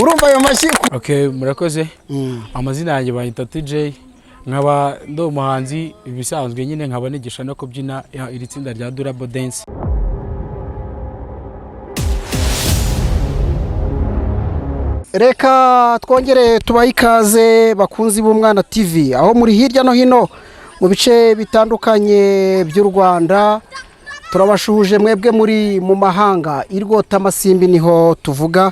Urumva ayo mashyi? Okay, murakoze. Amazina yanjye bayita TJ, nkaba ndi umuhanzi ibisanzwe nyine, nkaba nigisha no kubyina iri tsinda rya Durable Dance. Reka twongere tubahe ikaze, bakunzi b'Umwana TV, aho muri hirya no hino mu bice bitandukanye by'u Rwanda. Turabashuhuje mwebwe muri mu mahanga, irwota amasimbi niho tuvuga.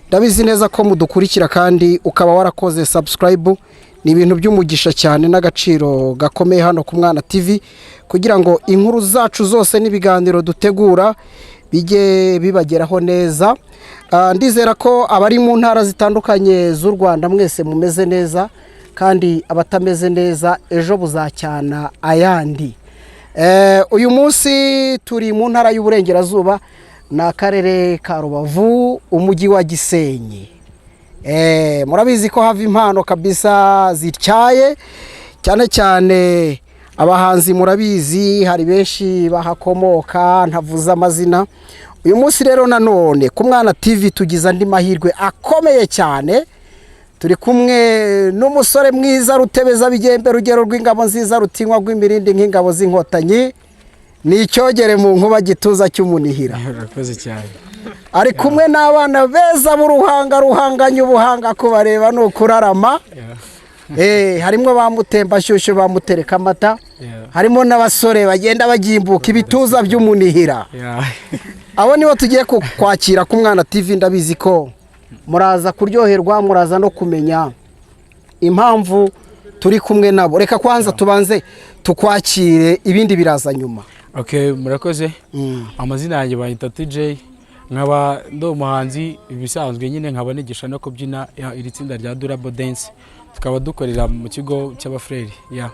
Ndabizi neza ko mudukurikira kandi ukaba warakoze subscribe. Ni ibintu by'umugisha cyane n'agaciro gakomeye hano ku Mwana TV, kugira ngo inkuru zacu zose n'ibiganiro dutegura bijye bibageraho neza. Ndizera ko abari mu ntara zitandukanye z'u Rwanda mwese mumeze neza, kandi abatameze neza ejo buzacyana ayandi. Uyu munsi turi mu ntara y'Uburengerazuba, ni akarere ka Rubavu, umujyi wa Gisenyi. Murabizi ko hava impano kabisa zityaye, cyane cyane abahanzi. Murabizi, hari benshi bahakomoka ntavuze amazina. Uyu munsi rero nanone ku Mwana TV tugize andi mahirwe akomeye cyane. Turi kumwe n'umusore mwiza, rutebeza bigembe, rugero rw'ingabo nziza, rutinywa rw'imirindi nk'ingabo z'Inkotanyi, ni icyogere mu nkuba, gituza cy'umunihira. Murakoze cyane. Ari kumwe n'abana beza b'uruhanga ruhanganye ubuhanga, kubareba ni ukurarama. Harimo ba Mutembashyushyu, ba Mutereka amata, harimo n'abasore bagenda bagimbuka ibituza by'umunihira. Abo nibo tugiye kwakira ku Mwana TV. Ndabizi ko muraza kuryoherwa, muraza no kumenya impamvu turi kumwe nabo. Reka kwanza tubanze tukwakire, ibindi biraza nyuma. Okay, murakoze. Amazina yanjye bayita TJ, nkaba ndi umuhanzi ibisanzwe nyine, nkaba nigisha no kubyina iri tsinda rya Durable Dance, tukaba dukorera mu kigo cy'abafureri ya.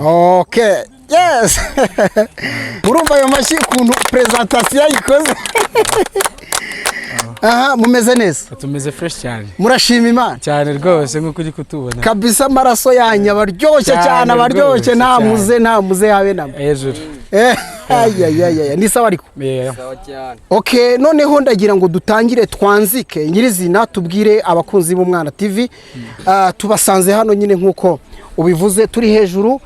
Okay, yes. Urumva ayo mashyi, ukuntu presentation yayikoze? Aha mumeze neza? Tumeze fresh cyane. Murashima Imana? Cyane rwose, nk'uko uri kutubona. Kabisa, amaraso yanyu abaryoshye cyane. Cyane abaryoshye rwose, nta cyane. muze, nta muze habe namba. Hejuru. Ayayaya, ni sawa ariko? Yeah. Okay, noneho ndagira ngo dutangire twanzike nyirizina, tubwire abakunzi b'Umwana TV. Tubasanze hano nyine nk'uko ubivuze, turi hejuru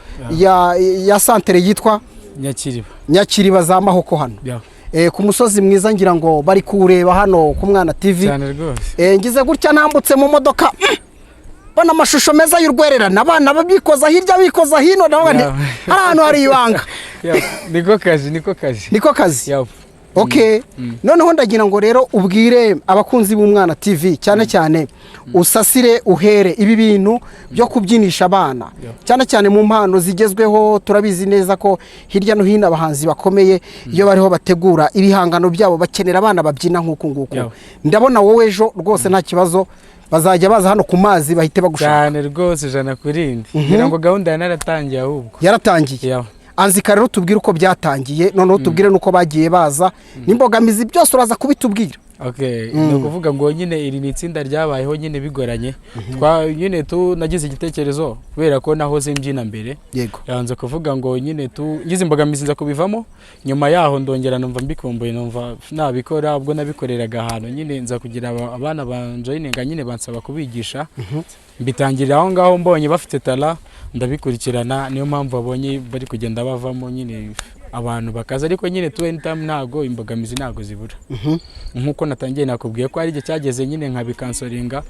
ya santere yitwa Nyakiriba. Nyakiriba za Mahoko hano. Ku musozi mwiza, ngira ngo bari kuwureba hano ku Mwana TV. Cyane rwose. Ngize gutya ntambutse mu modoka, mbona amashusho meza y'urwererane, abana babikoza hirya, bikoza hino, ndavuga nti hari ahantu hari ibanga. Yeah. Niko kazi, niko kazi. Niko kazi. Okay, noneho ndagira ngo rero ubwire abakunzi b'Umwana TV, cyane cyane usasire uhere ibi bintu byo kubyinisha abana, cyane cyane mu mpano zigezweho. Turabizi neza ko hirya no hino abahanzi bakomeye iyo bariho bategura ibihangano byabo bakenera abana babyina nk'uku nguku. Ndabona wowe ejo rwose nta kibazo, bazajya baza hano ku mazi bahite bagushaka. Cyane rwose, 100%. Ngira ngo gahunda yanaratangiye ahubwo. Yaratangiye. Anzika rero tubwire uko byatangiye, noneho tubwire n'uko bagiye baza n'imbogamizi, byose uraza kubitubwira. Okay, ni ukuvuga ngo nyine iri ni itsinda ryabayeho nyine bigoranye. Twa nyine tu nagize igitekerezo kubera ko nahoze mbyina mbere. Yanze kuvuga ngo nyine tu ngize imbogamizi nza kubivamo, nyuma yaho ndongera numva mbikumbuye, numva nabikora. Ubwo nabikoreraga ahantu nyine nza kugira abana banjoyininga nyine bansaba kubigisha, mbitangirira aho ngaho, mbonye bafite tara ndabikurikirana, niyo mpamvu babonye bari kugenda bavamo nyine. Abantu bakaza, ariko nyine tu anytime ntago imbogamizi ntago zibura. Nk'uko natangiye nakubwiye ko hari igihe cyageze nyine nkabicancelinga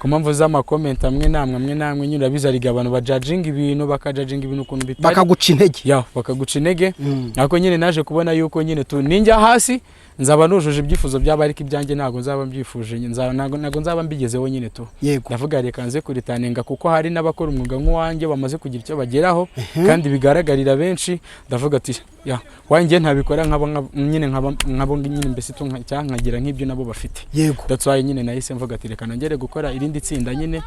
ku mpamvu z'amacomments amwe n'amwe amwe n'amwe. Nyine urabizi, hari igihe abantu bajudginga ibintu, bakajudginga ibintu ukuntu bitari. Bakaguca intege. Ya, bakaguca intege. Ariko nyine naje kubona yuko nyine tu ninjya hasi nzaba nujuje ibyifuzo byabo, ariko ibyanjye ntabwo nzaba mbyifuje, ntabwo nzaba mbigezeho nyine tu. Ndavuga reka nze kureturninga, kuko hari n'abakora umwuga nk'uwanjye bamaze kugira icyo bageraho kandi bigaragarira benshi. Ndavuga ati ya wanjye ntabikora nkabo nyine nkabo nyine, mbese tu cyangwa nkagira nk'ibyo nabo bafite. That's why nyine nahise mvuga ati reka nongere gukora irindi tsinda nyine,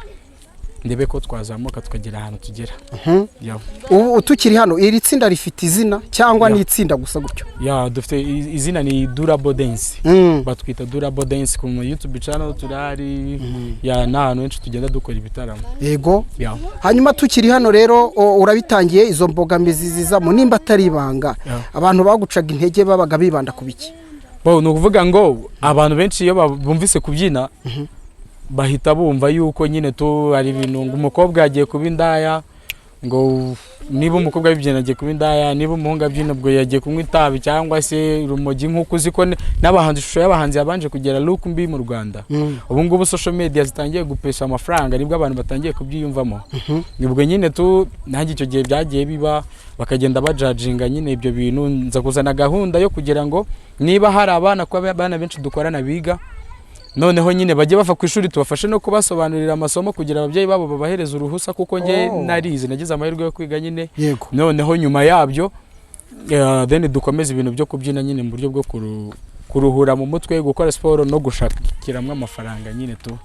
ndebe ko twazamuka tukagera ahantu tugera. Ya. Ubu tukiri hano, iri tsinda rifite izina cyangwa Ya. ni itsinda gusa gutyo? Ya, dufite izina, ni Durable Dance. Batwita Durable Dance ku YouTube channel turahari, ya, n'ahantu henshi tugenda dukora ibitaramo. Ya. Hanyuma tukiri hano rero, urabitangiye, izo mbogamizi zizamo, nimba atari ibanga, abantu bagucaga intege babaga bibanda ku biki? Bo, ni ukuvuga ngo abantu benshi iyo bumvise kubyina bahita bumva yuko nyine tu hari ibintu ngo umukobwa yagiye kuba indaya, ngo niba umukobwa abibyina agiye kuba indaya, niba umuhungu abyina ubwo yagiye kunywa itabi cyangwa se urumogi, nk'uko uzi ko n'abahanzi, ishusho y'abahanzi yabanje kugera look mbi mu Rwanda. Ubu ngubu social media zitangiye gupesha amafaranga, nibwo abantu batangiye kubyiyumvamo. Nibwo nyine tu nanjye icyo gihe byagiye biba, bakagenda bajudginga nyine ibyo bintu. Nza kuzana gahunda yo kugira ngo niba hari abana, kuba abana benshi dukorana biga, noneho nyine bajye bava ku ishuri tubafashe no kubasobanurira amasomo kugira ababyeyi babo babahereze uruhusa, kuko njye narize, nagize amahirwe yo kwiga nyine. Noneho nyuma yabyo, then dukomeze ibintu byo kubyina nyine mu buryo bwo kuruhura mu mutwe, gukora siporo no gushakiramo amafaranga nyine tu.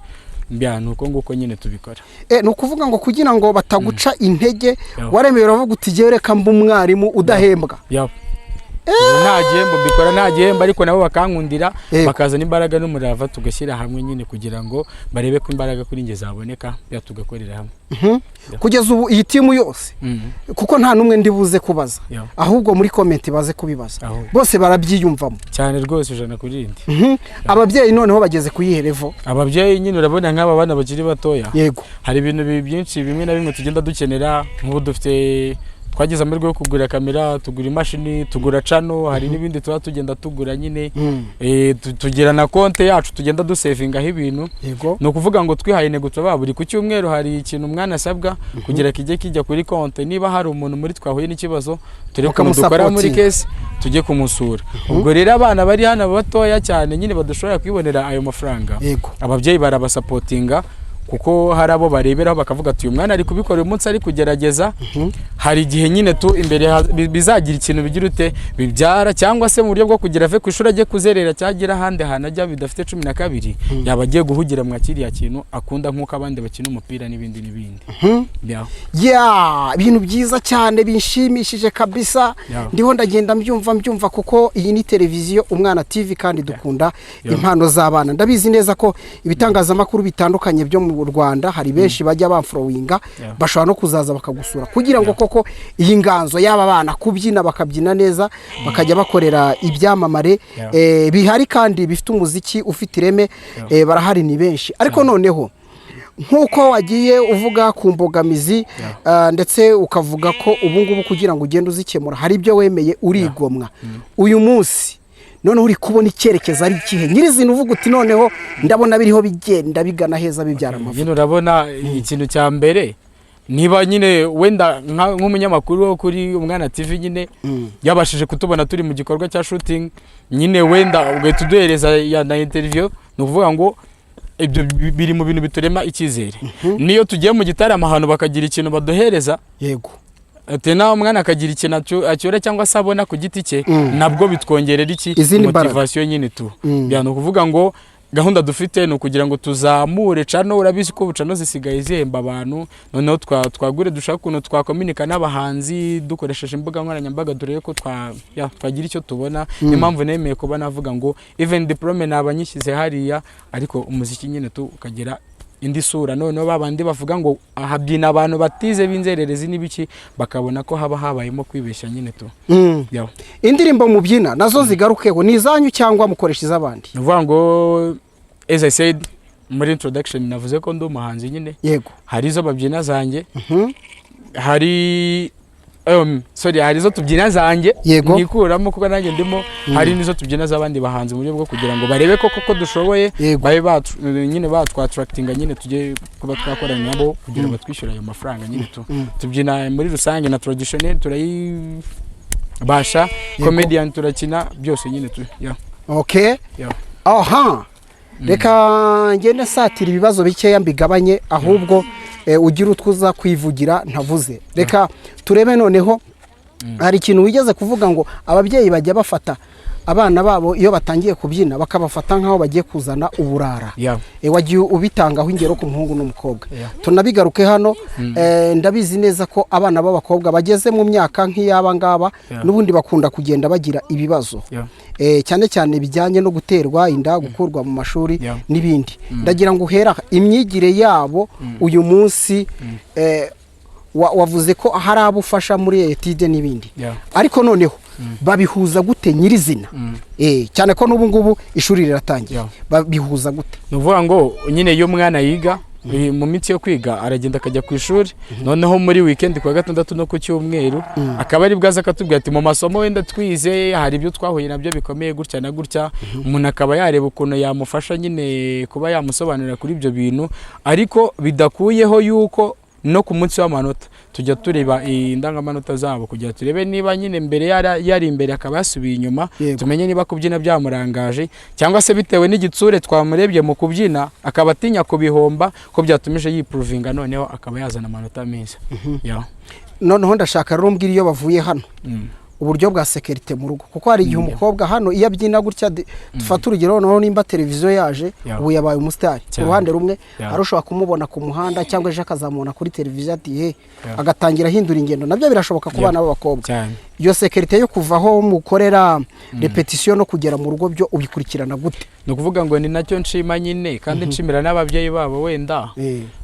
Mbya ni uko nguko nyine tubikora. Ni ukuvuga ngo kugira ngo bataguca intege, waremeye uravuga uti jyewe reka mba umwarimu udahembwa. Ya. Ubu nta gihembo, mbikora nta gihembo, ariko nabo bakankundira, bakazana imbaraga n'umurava, tugashyira hamwe nyine kugira ngo barebe ko imbaraga kuri njye zaboneka, ya, tugakorera hamwe. Kugeza ubu iyi team yose, kuko nta n'umwe ndi buze kubaza, ahubwo muri comment baze kubibaza, Ahubwo. bose barabyiyumvamo? Cyane rwose, 100%. Ababyeyi noneho bageze ku yihe level? Ababyeyi nyine, urabona nk'aba bana bakiri batoya, hari ibintu byinshi bimwe na bimwe tugenda dukenera. Nk'ubu dufite, twagize amahirwe yo kugura kamera, tugura imashini, tugura channel, hari n'ibindi tuba tugenda tugura nyine. Tugira na konte yacu tugenda dusavingaho ibintu. Ni ukuvuga ngo twihaye intego, tuba buri ku cyumweru hari ikintu umwana asabwa kugira kijye kijya kuri konte. Niba hari umuntu muri twahuye n'ikibazo, turebe ukuntu dukora muri Bakamusapotinga. caisse tujye kumusura. Ubwo rero abana bari hano batoya cyane nyine badashobora kwibonera ayo mafaranga, ababyeyi barabasupportinga, kuko hari abo bareberaho bakavuga ati uyu mwana ari kubikora uyu munsi, ari kugerageza, hari igihe nyine tu imbere bizagira ikintu bigira ute bibyara, cyangwa se mu buryo bwo kugira ave ku ishuri ajye kuzerera cyangwa agere ahandi hantu ajya bidafite 12, yaba agiye guhugira mwa kiriya kintu akunda nk'uko abandi bakina umupira n'ibindi n'ibindi. Yeah. Ya, ibintu byiza cyane binshimishije kabisa. Ndiho ndagenda mbyumva kuko iyi ni televiziyo Umwana TV kandi dukunda impano z'abana. Ndabizi neza ko ibitangazamakuru bitandukanye byo mu Rwanda hari benshi bajya bamfollowinga, bashobora no kuzaza bakagusura kugira ngo koko iyi nganzo y'aba bana kubyina, bakabyina neza, bakajya bakorera ibyamamare bihari kandi bifite umuziki ufite ireme. Barahari ni benshi. Ariko noneho nk'uko wagiye uvuga ku mbogamizi, ndetse ukavuga ko ubu ngubu kugira ngo ugende uzikemura hari ibyo wemeye urigomwa, uyu munsi noneho uri kubona icyerekezo ari ikihe nyirizina, uvuga uti noneho ndabona biriho bigenda bigana heza, bibyara amavuta? Nyine urabona ikintu cya mbere, niba nyine wenda nk'umunyamakuru wo kuri Umwana TV nyine yabashije kutubona turi mu gikorwa cya shooting nyine, wenda ugahita uduhereza ya na interview, ni ukuvuga ngo ibyo biri mu bintu biturema icyizere. Niyo tugiye mu gitaramo ahantu bakagira ikintu baduhereza, ati nawe umwana akagira ikintu acyura cyangwa se abona ku giti cye, nabwo bitwongerera iki? Izindi mbaraga. Motivation nyine tu. Ya, ni ukuvuga ngo gahunda dufite ni ukugira ngo tuzamure channel. Urabizi ko channel zisigaye zihemba abantu. Noneho twagure, dushaka ukuntu twakominika n'abahanzi dukoresheje imbuga nkoranyambaga, turebe ko twagira icyo tubona. Niyo mpamvu nemeye kuba navuga ngo even diplome naba nyishyize hariya, ariko umuziki nyine tu ukagira indi sura. Noneho babandi bavuga ngo ahabyina abantu batize b'inzererezi n'ibiki, bakabona ko haba habayemo kwibeshya nyine tu. Ya. Indirimbo mubyina nazo zigarukeho, ni izanyu cyangwa mukoresha iz'abandi? Ni ukuvuga ngo as I said muri introduction, navuze ko ndi umuhanzi nyine. Hari izo babyina zanjye, hari Sorry, hari izo tubyina zanjye nikuramo kuko nanjye ndimo, hari n'izo tubyina z'abandi bahanzi mu buryo bwo kugira ngo barebe ko koko dushoboye, babe nyine batwattractinga, nyine tujye kuba twakorana nabo kugira ngo batwishyure ayo mafaranga nyine tu. Tubyina muri rusange na traditionnel turayibasha, comedian turakina byose nyine tu, yeah. Okay. Yeah. Aha, reka ngende nsatira ibibazo bikeya mbigabanye, ahubwo ugire utwo uza kwivugira ntavuze. Reka turebe noneho, hari ikintu wigeze kuvuga ngo ababyeyi bajya bafata abana babo iyo batangiye kubyina bakabafata nk'aho bagiye kuzana uburara. Wagiye ubitangaho ingero ku muhungu n'umukobwa. Tunabigaruke hano. Ndabizi neza ko abana b'abakobwa bageze mu myaka nk'iy'aba ngaba n'ubundi bakunda kugenda bagira ibibazo, cyane cyane bijyanye no guterwa inda, gukurwa mu mashuri n'ibindi. Ndagira ngo uhera aha, imyigire yabo uyu munsi, wavuze ko hari abo ufasha muri études n'ibindi, ariko noneho babihuza gute nyirizina? Cyane ko n'ubu ngubu ishuri riratangiye. Babihuza gute? Ni ukuvuga ngo nyine iyo umwana yiga, mu minsi yo kwiga aragenda akajya ku ishuri, noneho muri weekend, ku wa gatandatu no ku cyumweru, akaba ari bwaza akatubwira ati: "Mu masomo wenda twize hari ibyo twahuye nabyo bikomeye gutya na gutya." Umuntu akaba yareba ukuntu yamufasha nyine kuba yamusobanurira kuri ibyo bintu, ariko bidakuyeho yuko no ku munsi w'amanota tujya tureba indangamanota zabo kugira turebe niba nyine mbere yari imbere akaba yasubiye inyuma, tumenye niba kubyina byamurangaje cyangwa se bitewe n'igitsure twamurebye mu kubyina akaba atinya kubihomba, ko byatumije yiimprovinga, noneho akaba yazana amanota meza. Yeah. Noneho ndashaka rero umbwira, iyo bavuye hano, uburyo bwa sécurité mu rugo, kuko hari igihe umukobwa hano iyo abyina gutya, dufate urugero noneho nimba televiziyo yaje, ubu yabaye umusitari ku ruhande rumwe, hari ushobora kumubona ku muhanda cyangwa ejo akazamubona kuri televiziyo ati he, agatangira ahindura ingendo. Nabyo birashoboka ku bana b'abakobwa. Iyo sécurité yo kuva aho mukorera répétition no kugera mu rugo, byo ubikurikirana gute? Ni ukuvuga ngo ni nacyo nshima nyine, kandi nshimira n'ababyeyi babo. Wenda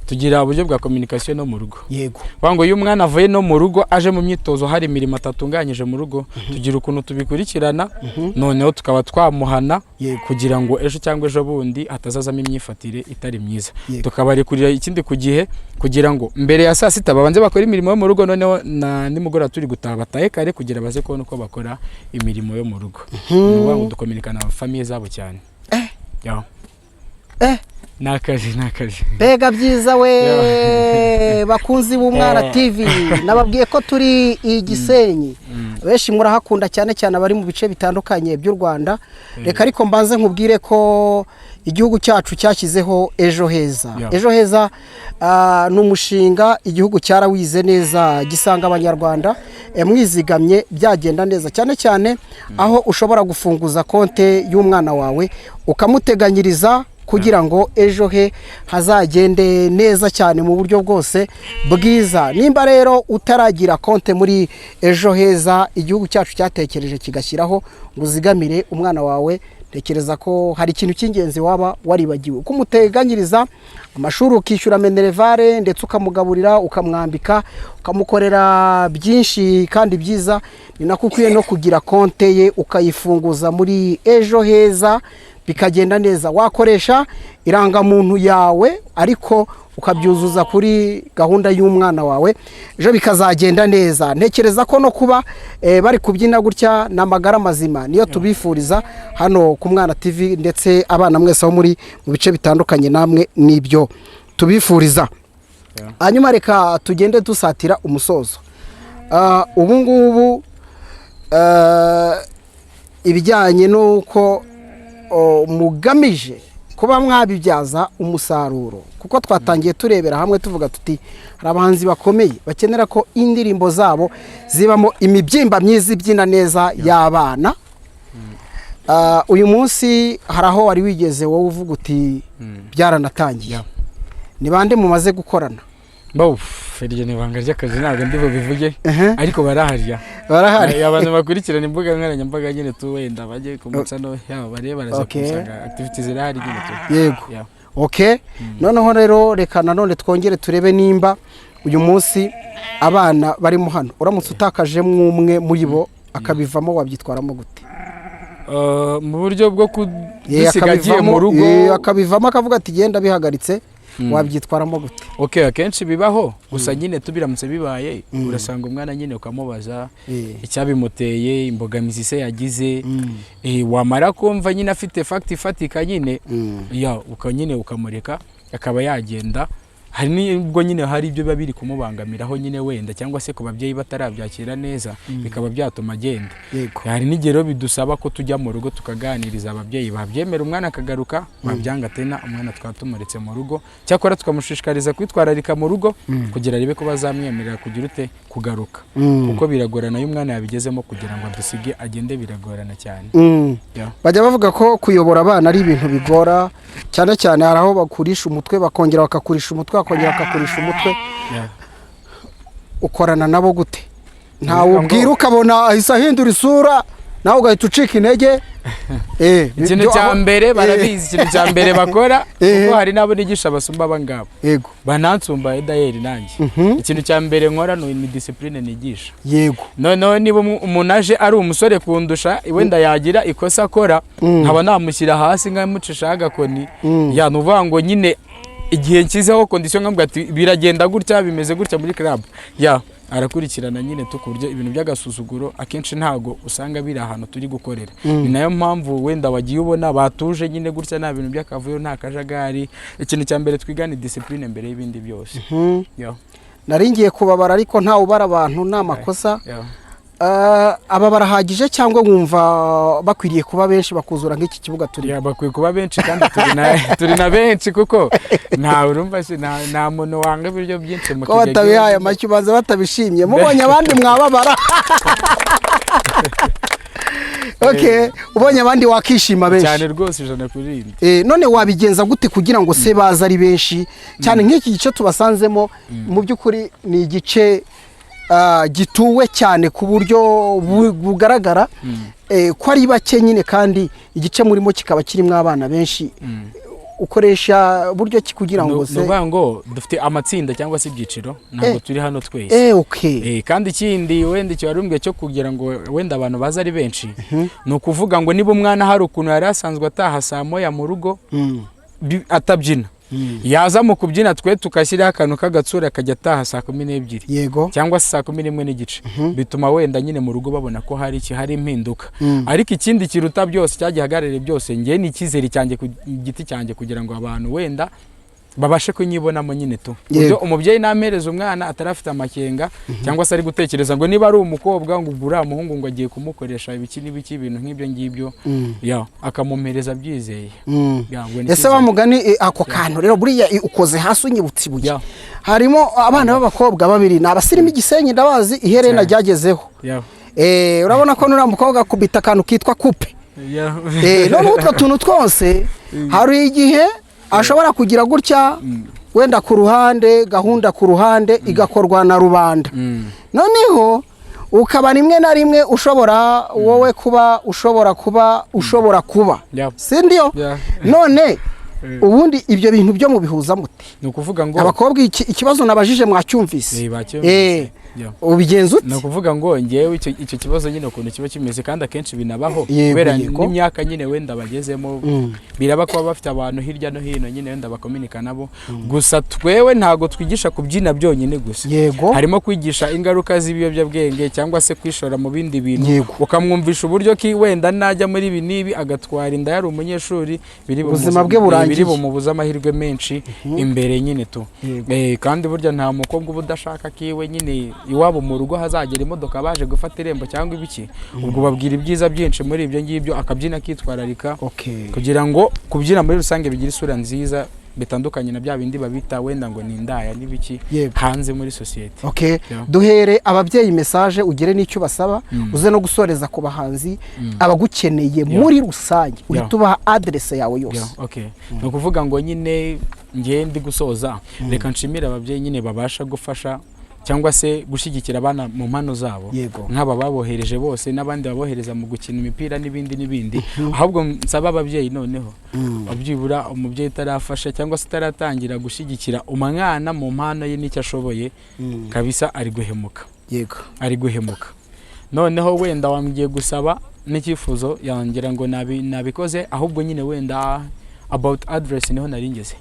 tugira uburyo bwa communication no mu rugo. Kuvuga ngo iyo umwana avuye no mu rugo aje mu myitozo hari imirimo atatunganyije mu rugo, tugira ukuntu tubikurikirana, noneho tukaba twamuhana kugira ngo ejo cyangwa ejo bundi hatazazamo imyifatire itari myiza. Tukabarekurira ikindi ku gihe kugira ngo mbere ya saa sita babanze bakore imirimo yo mu rugo, noneho na nimugoroba turi gutaha batahe kare kugira baze kubona uko bakora imirimo yo mu rugo. Ni ukuvuga ngo dukominikana na famille zabo cyane. Yeah. Ni akazi, ni akazi. Mbega byiza we! Bakunzi b'Umwana TV, nababwiye ko turi i Gisenyi. Benshi murahakunda, cyane cyane abari mu bice bitandukanye by'u Rwanda. Reka ariko mbanze nkubwire ko igihugu cyacu cyashyizeho Ejo Heza. Ejo Heza ni umushinga igihugu cyarawize neza, gisanga Abanyarwanda mwizigamye byagenda neza, cyane cyane aho ushobora gufunguza konte y'umwana wawe ukamuteganyiriza kugira ngo ejo he hazagende neza cyane mu buryo bwose bwiza. Nimba rero utaragira konte muri Ejo Heza igihugu cyacu cyatekereje kigashyiraho ngo uzigamire umwana wawe, ntekereza ko hari ikintu cy'ingenzi waba waribagiwe. Uko umuteganyiriza amashuri, ukishyura minerval, ndetse ukamugaburira, ukamwambika, ukamukorera byinshi kandi byiza, ni nako ukwiye no kugira konte ye ukayifunguza muri Ejo Heza, bikagenda neza. Wakoresha irangamuntu yawe ariko ukabyuzuza kuri gahunda y'umwana wawe, ejo bikazagenda neza. Ntekereza ko no kuba bari kubyina gutya ni amagara mazima, niyo tubifuriza hano ku Mwana TV, ndetse abana mwese aho muri mu bice bitandukanye namwe nibyo tubifuriza. Hanyuma reka tugende dusatira umusozo. Ubu ngubu ibijyanye n'uko mugamije kuba mwabibyaza umusaruro, kuko twatangiye turebera hamwe tuvuga tuti hari abahanzi bakomeye bakenera ko indirimbo zabo zibamo imibyimba myiza ibyina neza y'abana. Uyu munsi hari aho wari wigeze wowe uvuga uti byaranatangiye. Ni bande mumaze gukorana? Bawuf, iryo ni ibanga ry'akazi, ntabwo ndi bubivuge, ariko barahari ya. Barahari. Abantu bakurikirana imbuga nkoranyambaga nyine tu, wenda bajye ku mucano yaba barebe, baraza kusanga activity zirahari nyine tu. Okay, noneho rero reka nanone twongere turebe nimba uyu munsi abana barimo hano, uramutse utakajemo umwe muri bo akabivamo, wabyitwaramo gute? Mu buryo bwo kudusiga agiye mu rugo? Akabivamo akavuga ati genda bihagaritse. Wabyitwaramo gute? Okay, akenshi bibaho gusa nyine tubiramutse bibaye, urasanga umwana nyine ukamubaza icyabimuteye, imbogamizi se yagize. Wamara kumva nyine afite fact ifatika nyine, ya uka nyine ukamureka akaba yagenda. Hari n'ubwo nyine hari ibyo biba biri kumubangamiraho nyine wenda, cyangwa se ku babyeyi batarabyakira neza, bikaba byatuma agenda. Hari n'igihe rero bidusaba ko tujya mu rugo tukaganiriza ababyeyi, babyemera umwana akagaruka, babyanga tena umwana tukaba tumuretse mu rugo. Cyakora tukamushishikariza kwitwararika mu rugo kugira arebe ko bazamwemerera kugira ute, kugaruka, kuko biragorana iyo umwana yabigezemo kugira ngo adusige agende, biragorana cyane. Yeah. Bajya bavuga ko kuyobora abana ari ibintu bigora cyane cyane. Hari aho bakurisha umutwe, bakongera bakakurisha umutwe, bakongera bakakurisha umutwe. Ukorana nabo gute? Ntawe ubwira ukabona ahise ahindura isura, nawe ugahita ucika intege. Ikintu cya mbere, barabizi ikintu cya mbere bakora, kuko hari n'abo nigisha basumba aba ngaba, banansumba edayeri nanjye. Ikintu cya mbere nkora ni discipline nigisha. Noneho niba umuntu aje ari umusore kundusha, wenda yagira ikosa akora, nkaba namushyira hasi nkamucishaho agakoni. Ya, ni ukuvuga ngo nyine igihe nshyizeho condition nkamubwira ati biragenda gutya, bimeze gutya muri club, ya arakurikirana nyine tu, ku buryo ibintu by'agasuzuguro akenshi ntago usanga biri ahantu turi gukorera. Ni nayo mpamvu wenda wagiye ubona batuje nyine gutya, nta bintu by'akavuyo, nta kajagari. Ikintu cya mbere twiga ni discipline mbere y'ibindi byose. Ya. Nari ngiye kubabara, ariko ntawe ubara abantu, ni amakosa. Ya. Aba barahagije cyangwa wumva bakwiriye kuba benshi bakuzura nk'iki kibuga turi? Ya, bakwiye kuba benshi kandi turi na benshi, kuko nta urumva se nta muntu wanga ibiryo byinshi mu Ko kigega. batabihaye amashyi, ubanza batabishimye. Mubonye abandi mwababara. Okay, ubonye abandi wakishima benshi. Cyane rwose, 100%. None wabigenza gute kugira ngo se baze ari benshi cyane nk'iki gice tubasanzemo? Mu by'ukuri ni igice gituwe cyane ku buryo bugaragara, ko ari bake nyine, kandi igice murimo kikaba kirimo abana benshi. Ukoresha buryo ki kugira ngo Ni se ukuvuga ngo dufite amatsinda cyangwa se ibyiciro, ntabwo turi hano twese. Kandi ikindi wenda icyo wari umbwiye cyo kugira ngo wenda abantu baze ari benshi, ni ukuvuga ngo niba umwana hari ukuntu yari asanzwe ataha saa 1 mu rugo atabyina, yaza mu kubyina twe tugashyiraho akantu k'agatsura, akajya ataha saa 12 cyangwa se saa 11:30, bituma wenda nyine mu rugo babona ko hari iki, hari impinduka. Ariko ikindi kiruta byose, cyagihagarariye byose, njye ni icyizere cyanjye ku giti cyanjye, kugira ngo abantu wenda babashe kunyibonamo nyine tu, ku buryo umubyeyi nampereza umwana atarafite amakenga cyangwa se ari gutekereza ngo niba ari umukobwa, ngo ubwo uriya muhungu ngo agiye kumukoresha ibiki n'ibiki, ibintu nk'ibyo ngibyo, ya akamumereza abyizeye. Ya, ubwo ni Ese wa icyizere. mugani, ako kantu rero buriya, ukoze hasi unyibutsa ibuye. Harimo abana b'abakobwa babiri, ni abasirimu Igisenyi, ndabazi, iherena ryagezeho. Urabona ko nuriya mukobwa akubita akantu kitwa coupe. Noneho utwo tuntu twose, hari igihe ashobora kugira gutya wenda ku ruhande, gahunda ku ruhande igakorwa na rubanda. Noneho ukaba rimwe na rimwe ushobora wowe kuba ushobora kuba si ndiyo? Yeah. None ubundi ibyo bintu byo mubihuza mute? Ni ukuvuga ngo Abakobwa, ikibazo nabajije mwacyumvise? Bacyumvise. Ubigenza ute? Ni ukuvuga ngo ngewe icyo kibazo nyine ukuntu kiba kimeze, kandi akenshi binabaho kubera n'imyaka nyine wenda bagezemo, biraba kuba bafite abantu hirya no hino nyine wenda bakominika nabo. Gusa twewe ntabwo twigisha kubyina byonyine gusa, harimo kwigisha ingaruka z'ibiyobyabwenge cyangwa se kwishora mu bindi bintu, ukamwumvisha uburyo ki wenda najya muri ibi n'ibi agatwara inda yari umunyeshuri, biri Ubuzima bwe burangiye. biri bumubuze amahirwe menshi imbere nyine tu. Kandi burya nta mukobwa uba udashaka kiwe nyine iwabo mu rugo hazagera imodoka baje gufata irembo cyangwa ibiki. Ubwo babwira ibyiza byinshi muri ibyo ngibyo, akabyina akitwararika, kugira ngo kubyina muri rusange bigire isura nziza, bitandukanye na bya bindi babita wenda ngo ni indaya n'ibiki hanze muri sosiyete. Duhere ababyeyi message, ugire n'icyo basaba, uze no gusoreza ku bahanzi abagukeneye muri rusange, uhita ubaha aderese yawe yose. Yeah, okay. Ni ukuvuga ngo nyine ngewe ndi gusoza, reka nshimire ababyeyi nyine babasha gufasha cyangwa se gushyigikira abana mu mpano zabo, nk'aba babohereje bose n'abandi babohereza mu gukina imipira n'ibindi n'ibindi. Ahubwo nsaba ababyeyi noneho, byibura umubyeyi utarafasha cyangwa se utaratangira gushyigikira umwana mu mpano ye n'icyo ashoboye, kabisa ari guhemuka, ari guhemuka. Noneho wenda wambwiye gusaba n'icyifuzo, yangira ngo nabikoze. Ahubwo nyine wenda About address niho nari ngeze.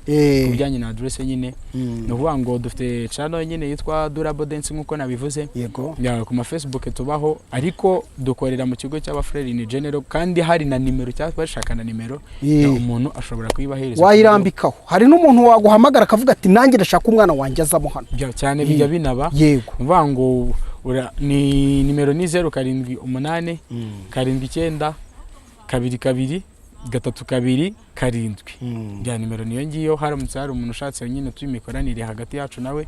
Ku bijyanye na address nyine, ni ukuvuga ngo dufite channel nyine yitwa Durable Dance, nk'uko nabivuze. Ya, ku ma Facebook tubaho, ariko dukorera mu kigo cy'abafureri in general, kandi hari na nimero, cyangwa bashaka na nimero, ya, umuntu ashobora kuyibahereza. Wayirambikaho. Hari n'umuntu waguhamagara akavuga ati: "Nanjye ndashaka umwana wanjye azamo hano." Bya cyane, bijya binaba. Ni ukuvuga ngo ni nimero ni 078 79 22 327. Ya, nimero niyo ngiyo. Haramutse hari umuntu ushatse nyine tuyimikoranire hagati yacu nawe,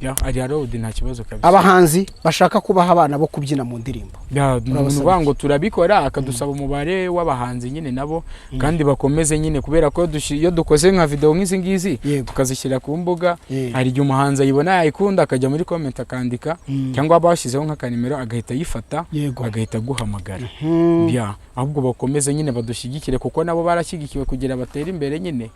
ya, ari allowed, nta kibazo kabisa. Abahanzi bashaka kubaha abana bo kubyina mu ndirimbo, Ya, ni urabasaba ukuvuga iki? ngo turabikora, akadusaba umubare w'abahanzi nyine nabo, kandi bakomeze nyine, kubera ko iyo dukoze nka video nk'izi ngizi, tukazishyira ku mbuga, hari igihe umuhanzi ayibona, yayikunda, akajya muri comment akandika, cyangwa waba washyizeho nk'akanimero agahita ayifata, agahita aguhamagara. Ya, ahubwo bakomeze nyine badushyigikire, kuko nabo barashyigikiwe kugira batere imbere nyine,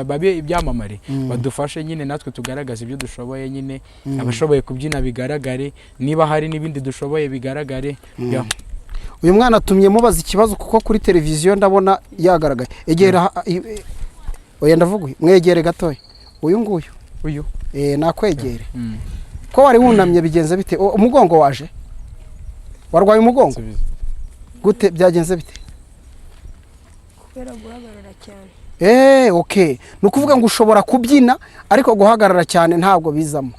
babe ibyamamare. Badufashe nyine natwe tugaragaze ibyo dushoboye nyine. Abashoboye kubyina bigaragare, niba hari n'ibindi dushoboye bigaragare. Ya. Uyu mwana atumye mubaza ikibazo, kuko kuri televiziyo ndabona yagaragaye. Egera oya, ndavuga uyu, mwegere gatoya uyu nguyu. Uyu? Eh, nakwegere. Ko wari wunamye, bigenze bite? Umugongo waje? Warwaye umugongo? Subiza. Gute, byagenze bite? Kubera guhagarara cyane. Eh, okay, ni ukuvuga ngo ushobora kubyina, ariko guhagarara cyane ntabwo bizamo,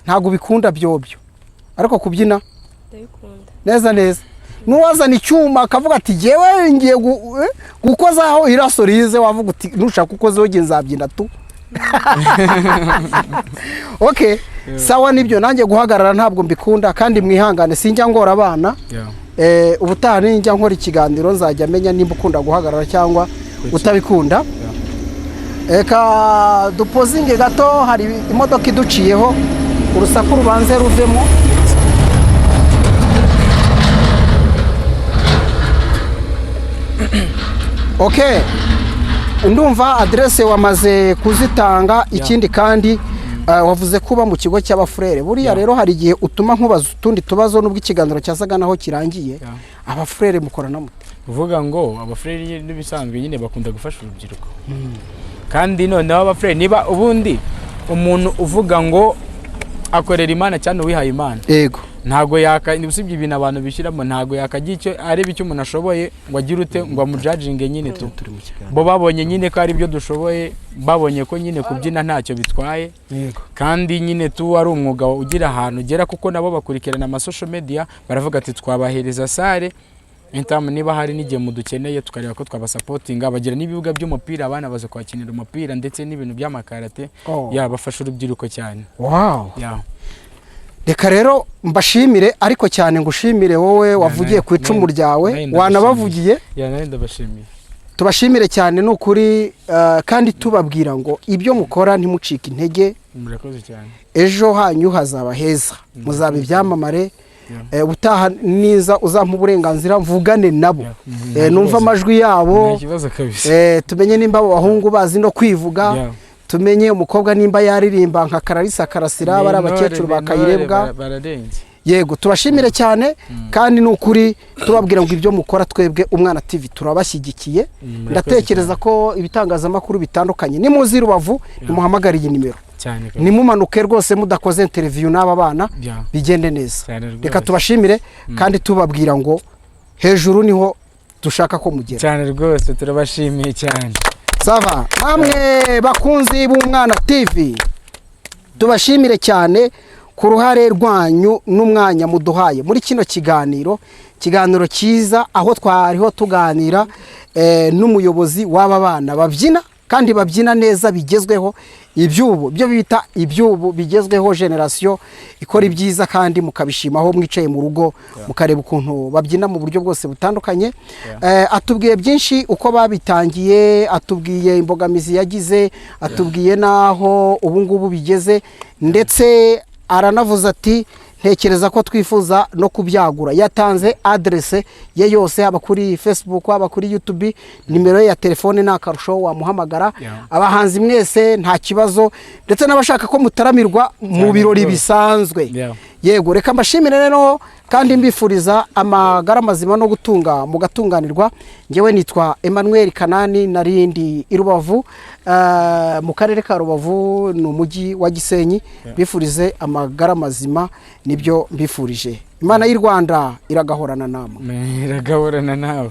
ntabwo bikunda byobyo, ariko kubyina Ndabikunda. Neza neza. N'uwazana icyuma akavuga ati: "Jyewe ngiye gukozaho iraso rize," wavuga uti: "Nushaka ukozeho, jye nzabyina tu." Okay, sawa, nibyo, nanjye guhagarara ntabwo mbikunda. Kandi mwihangane, sinjya ngora abana. Ubutaha ninjya nkora ikiganiro nzajya menya nimba ukunda guhagarara cyangwa utabikunda. Reka dupozinge gato, hari imodoka iduciyeho, urusaku rubanze ruvemo. Okay, ndumva aderese wamaze kuzitanga. Ikindi kandi, wavuze kuba mu kigo cy'abafurere buriya. Rero hari igihe utuma nkubaza utundi tubazo, nubwo ikiganiro cyasaga naho kirangiye. Abafurere mukorana mute? Kuvuga ngo abafureri n'ibisanzwe nyine bakunda gufasha urubyiruko, kandi noneho abafureri, niba ubundi umuntu uvuga ngo akorera Imana cyane, uwihaye Imana, ntabwo yaka, usibye ibintu abantu bishyiramo, ntabwo yakagira icyo areba icyo umuntu ashoboye ngo agire ute, ngo amujajinge nyine tu. Turi mu kiganiro. Bo babonye nyine ko ari ibyo dushoboye, babonye ko nyine kubyina ntacyo bitwaye, kandi nyine tu ari umwuga ugira ahantu ugera, kuko nabo bakurikirana ama social media, baravuga ati: "Twabahereza salle intamu, niba hari n'igihe mudukeneye tukareba ko twabasapotinga." Bagira n'ibibuga by'umupira, abana baza kuhakinira umupira, ndetse n'ibintu by'amakarate. Ya, bafasha urubyiruko cyane. Ya. Reka rero mbashimire, ariko cyane ngushimire wowe wavugiye ku icumu ryawe. Nawe ndabashimiye. Wanabavugiye. Ya, nawe ndabashimiye. Tubashimire cyane, ni ukuri, kandi tubabwira ngo ibyo mukora ntimucike intege. Murakoze cyane. Ejo hanyu hazaba heza, muzaba ibyamamare. Ubutaha niza uzampa uburenganzira mvugane nabo. Nta Numva kibazo. amajwi yabo. Nta kibazo kabisa. Tumenye nimba abo bahungu bazi no kwivuga. Tumenye umukobwa nimba yaririmba nka Kararisa Karasira, Ni bari intore, abakecuru ni ba intore, Kayirebwa. Bararenze. Yego, tubashimire cyane, kandi ni ukuri tubabwira ngo ibyo mukora, twebwe Umwana TV turabashyigikiye. Murakoze. Ndatekereza ko ibitangazamakuru bitandukanye, nimuzi Rubavu, nimuhamagare iyi nimero. Cyane kabisa. Nimumanuke rwose mudakoze interview n'aba bana. Bigende neza. Cyane rwose. Reka tubashimire, kandi tubabwira ngo hejuru niho dushaka ko mugera. Cyane rwose, turabashimiye cyane. Ça va. Namwe bakunzi b'Umwana TV, tubashimire cyane ku ruhare rwanyu n'umwanya muduhaye muri kino kiganiro, kiganiro cyiza, aho twariho tuganira n'umuyobozi w'aba bana babyina, kandi babyina neza bigezweho, iby'ubu byo bita iby'ubu bigezweho, génération ikora ibyiza, kandi mukabishimaho mwicaye mu rugo, mukareba ukuntu babyina mu buryo bwose butandukanye. Atubwiye byinshi, uko babitangiye, atubwiye imbogamizi yagize, atubwiye n'aho ubu ngubu bigeze, ndetse aranavuze ati: "Ntekereza ko twifuza no kubyagura." Yatanze aderese ye yose, haba kuri Facebook, haba kuri YouTube, nimero ye ya telefone ni akarusho wamuhamagara. Abahanzi mwese nta kibazo, ndetse n'abashaka ko mutaramirwa mu Cyane birori rwose. bisanzwe. Yego, reka mbashimire rero kandi mbifuriza amagara mazima no gutunga mugatunganirwa. Ngewe nitwa Emmanuel Kanani, narindi i Rubavu, mu karere ka Rubavu, ni umujyi wa Gisenyi. Mbifurize amagara mazima, nibyo mbifurije. Imana y'u Rwanda iragahorana namwe. Iragahorana nawe.